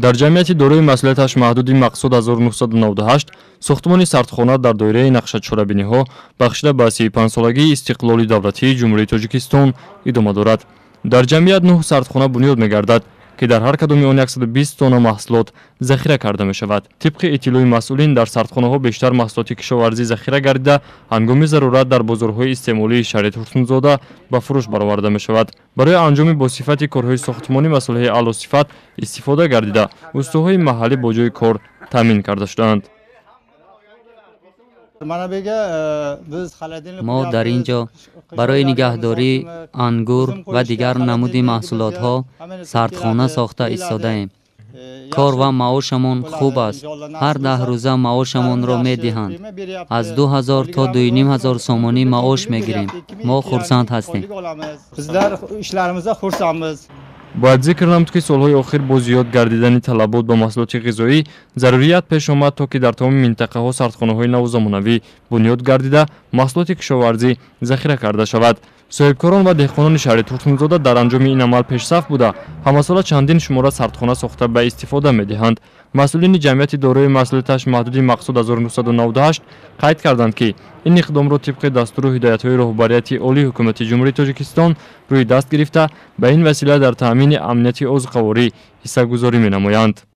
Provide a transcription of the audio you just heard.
Дар ҷамъияти дорои масъулияташ маҳдуди «Мақсуд 1998» сохтмони сардхона дар доираи нақшачорабиниҳо, бахшида ба 35-солагии истиқлоли давлатии Ҷумҳурии Тоҷикистон, идома дорад. Дар ҷамъият нӯҳ сардхона бунёд мегардад, ки дар ҳар кадоми он 120 тонна маҳсулот захира карда мешавад. Тибқи иттилои масъулин, дар сардхонаҳо бештар маҳсулоти кишоварзӣ захира гардида, ҳангоми зарурат дар бозорҳои истеъмолии шаҳри Турсунзода ба фурӯш бароварда мешавад. Барои анҷоми босифати корҳои сохтмонӣ масолеҳи аълосифат истифода гардида, устоҳои маҳаллӣ бо ҷои кор таъмин карда шудаанд. Мо дар ин ҷо барои нигаҳдории ангур ва дигар намуди маҳсулотҳо сардхона сохта истодаем. Кор ва маошамон хуб аст. Ҳар 10 рӯза маошамонро медиҳанд. Аз 2000 то 2500 сомонӣ маош мегирем. Мо хурсанд ҳастем. Бояд зикр намуд, ки солҳои охир бо зиёд гардидани талабот ба маҳсулоти ғизоӣ зарурият пеш омад, то ки дар тамоми минтақаҳо сардхонаҳои наву замонавӣ бунёд гардида, маҳсулоти кишоварзӣ захира карда шавад. Соҳибкорон ва деҳқонони шаҳри Турсунзода дар анҷоми ин амал пешсаф буда, ҳамасола чандин шумора сардхона сохта ба истифода медиҳанд. Масъулини ҷамъияти дорои масъулияташ маҳдуди «Мақсуд 1998» қайд карданд, ки ин иқдомро тибқи дастуру ҳидоятҳои роҳбарияти олии Ҳукумати Ҷумҳурии Тоҷикистон рӯи даст гирифта, ба ин васила дар таъмини амнияти озуқаворӣ ҳиссагузорӣ менамоянд.